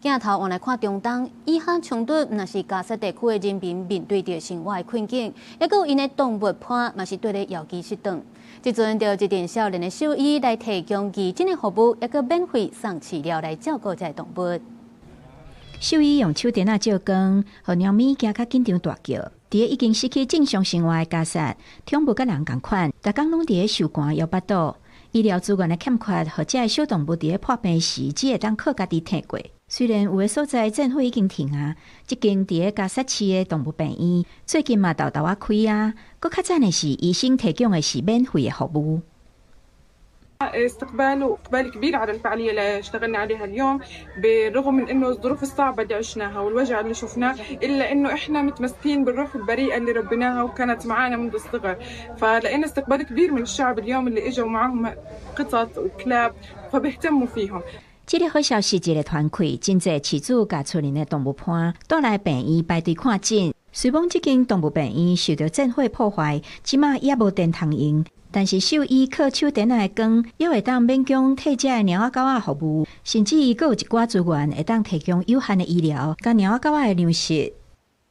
鏡頭換來看中東，以哈衝突，毋但是加薩地區的人民面對著生活的困境，猶閣有𪜶的動物伴嘛是綴咧搖機失頓。這陣就一陣少年的獸醫來提供義診的服務，猶閣免費送飼料來照顧這个動物。獸醫用手電仔照光，予貓咪驚較緊張大叫。佇咧已經失去正常生活的加薩，寵物佮人仝款，逐工攏佇咧受寒枵腹肚。醫療資源的欠缺，予這个小動物佇咧破病時，只會當靠家己挺過。雖然有的所在戰火已經停啊，這間佇咧加薩市的動物病院最近嘛沓沓仔開啊。閣較讚的是，醫生提供的是免費的服務。 استقبال واقبال كبير على الفعاليه اللي اشتغلنا عليها اليوم، بالرغم من انه الظروف الصعبه اللي عشناها والوجع اللي شفناه، الا انه احنا متمسكين بالروح البريئه اللي ربيناها وكانت معانا منذ الصغر. فلقينا استقبال كبير من الشعب اليوم اللي اجوا معاهم قطط وكلاب فبيهتموا فيهم。這个好消息一个傳開，真濟飼主共厝裡的動物伴帶來病院排隊看診。雖罔這間動物病院受著戰火破壞，這馬也無電通用。但是獸醫靠手電仔的光，猶會當勉強替這个貓仔狗仔服務，甚至閣有一寡資源會當提供有限的醫療，佮貓仔狗仔的糧食。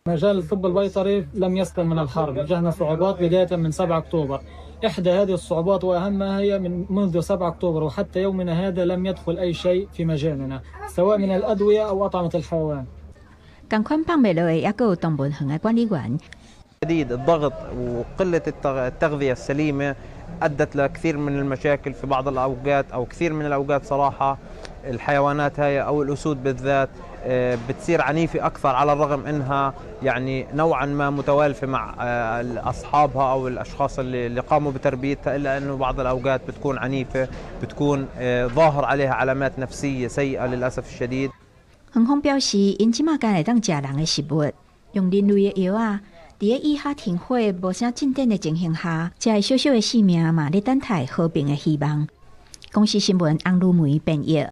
مجال الطب البيطري لم يسلم من الحرب. واجهنا صعوبات بداية من 7 أكتوبر. إحدى هذه الصعوبات وأهمها هي من منذ 7 أكتوبر وحتى يومنا هذا لم يدخل أي شيء في مجالنا، سواء من الأدوية أو أطعمة الحيوان。仝款放袂落的，猶閣有動物園的管理員。 شديد الضغط وقلة التغذية السليمة أدت لكثير من المشاكل في بعض الأوقات أو كثير من الأوقات. صراحة الحيوانات هاي أو الأسود بالذات بتصير عنيفة أكثر، على الرغم أنها يعني نوعا ما متوالفة مع أصحابها أو الأشخاص اللي قاموا بتربيتها، إلا أنه بعض الأوقات بتكون عنيفة، بتكون ظاهر عليها علامات نفسية سيئة للأسف الشديد. 園方表示，𪜶這馬干焦會當食人的食物，用人類的藥仔。佇咧以哈停火無啥進展的情形下，這个小小的生命嘛，咧等待和平的希望。公視新聞翁如梅編譯。